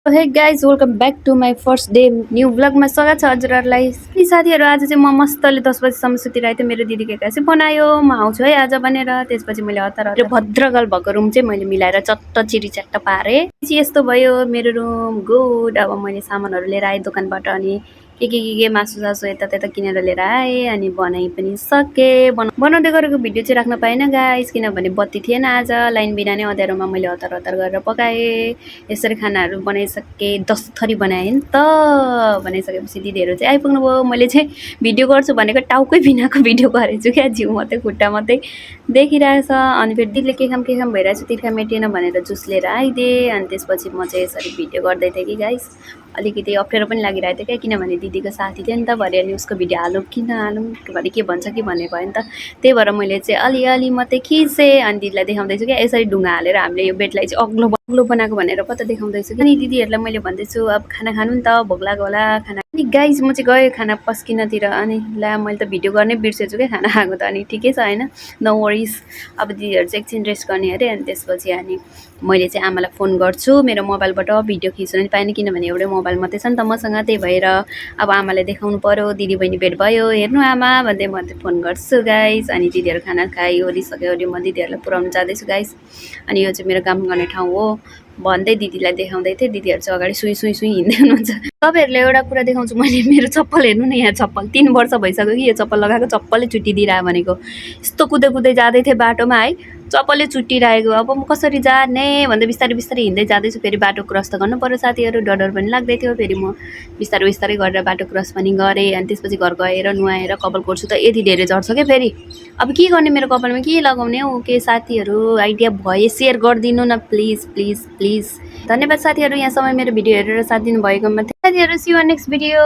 हे guys welcome back to my first day new ब्लगमा स्वागत छ हजुरहरूलाई। साथीहरू आज चाहिँ म मस्तले 10 बजीसम्म सुतिरहेको थिएँ। मेरो दिदीको एक्कासी बनायो, म आउँछु है आज भनेर। त्यसपछि मैले हतार हतार भद्रगल भएको रुम चाहिँ मैले मिलाएर चट्ट चिरी च्याट्ट पारेँ। यस्तो भयो मेरो रुम गुड। अब मैले सामानहरू लिएर आएँ दोकानबाट अनि के मासु सासु यता किनेर लिएर आएँ अनि बनाइ पनि सकेँ। बनाउँदै गरेको भिडियो चाहिँ राख्न पाएन गाइस किनभने बत्ती थिएन आज। लाइन बिना नै अँध्यारोमा मैले हतार हतार गरेर पकाएँ। यसरी खानाहरू बनाइसकेँ, 10 थरी बनाएँ नि त। बनाइसकेपछि दिदीहरू चाहिँ आइपुग्नु भयो। मैले चाहिँ भिडियो गर्छु भनेको टाउकै बिनाको भिडियो गरेको छु क्या, जिउ मात्रै खुट्टा मात्रै देखिरहेछ। अनि फेरि दिदीले के खाम भइरहेछ, तिर्खा मेटिएन भनेर जुस लिएर आइदिएँ। अनि त्यसपछि म चाहिँ यसरी भिडियो गर्दै थिएँ कि गाइस। अलिकति अप्ठ्यारो पनि लागिरहेको थियो क्या, किनभने दिदीको साथी थियो नि त, भरे अनि उसको भिडियो हालौँ कि नहालौँ भरे के भन्छ कि भन्ने भयो नि त। त्यही भएर मैले चाहिँ अलिअलि मात्रै खिचेँ अनि दिदीलाई देखाउँदैछु क्या। यसरी ढुङ्गा हालेर हामीले यो बेडलाई चाहिँ अग्लो बनाएको भनेर पत्ता देखाउँदैछु। अनि दिदीहरूलाई मैले भन्दैछु अब खाना खानु नि त, भोक लाग्यो होला खाना। अनि गाइस म चाहिँ गएँ खाना पस्किनतिर। अनि ला मैले त भिडियो गर्नै बिर्सेछु क्या खाना खाएको त। अनि ठिकै छ होइन, नो वरिज। अब दिदीहरू चाहिँ एकछिन रेस्ट गर्ने अरे। अनि त्यसपछि अनि मैले चाहिँ आमालाई फोन गर्छु। मेरो मोबाइलबाट भिडियो खिच्न नि पाएन किनभने एउटै मोबाइल मात्रै छ नि त मसँग। त्यही भएर अब आमालाई देखाउनु पर्यो, दिदी बहिनी भेट भयो हेर्नु आमा भन्दै म चाहिँ फोन गर्छु गाइस। अनि दिदीहरू खाना खाइओरिसक्यो अनि म दिदीहरूलाई पुऱ्याउनु जाँदैछु गाइस। अनि यो चाहिँ मेरो काम गर्ने ठाउँ हो भन्दै दिदीलाई देखाउँदै थिएँ। दिदीहरू चाहिँ अगाडि सुई हिँड्दै हुनुहुन्छ। तपाईँहरूलाई एउटा कुरा देखाउँछु मैले, मेरो चप्पल हेर्नु न, यहाँ चप्पल 3 वर्ष भइसक्यो कि यो चप्पल लगाएको, चप्पलै चुट्टिदिरह भनेको। यस्तो कुदै जाँदै थिएँ बाटोमा है, चप्पलै चुट्टिरहेको। अब म कसरी जाने भन्दै बिस्तारै हिँड्दै जाँदैछु। फेरि बाटो क्रस त गर्नु पर्यो साथीहरू, डर पनि लाग्दै थियो। फेरि म बिस्तारै गरेर बाटो क्रस पनि गरेँ। अनि त्यसपछि घर गएर नुहाएर कपाल कोर्छु त यति धेरै झर्छ क्या। फेरि अब के गर्ने, मेरो कपालमा के लगाउने हो, के साथीहरू आइडिया भए सेयर गरिदिनु न प्लिज। धन्यवाद साथीहरू, यहाँसम्म मेरो भिडियो हेरेर साथ दिनुभएकोमा। साथीहरू सी यू नेक्स्ट भिडियो।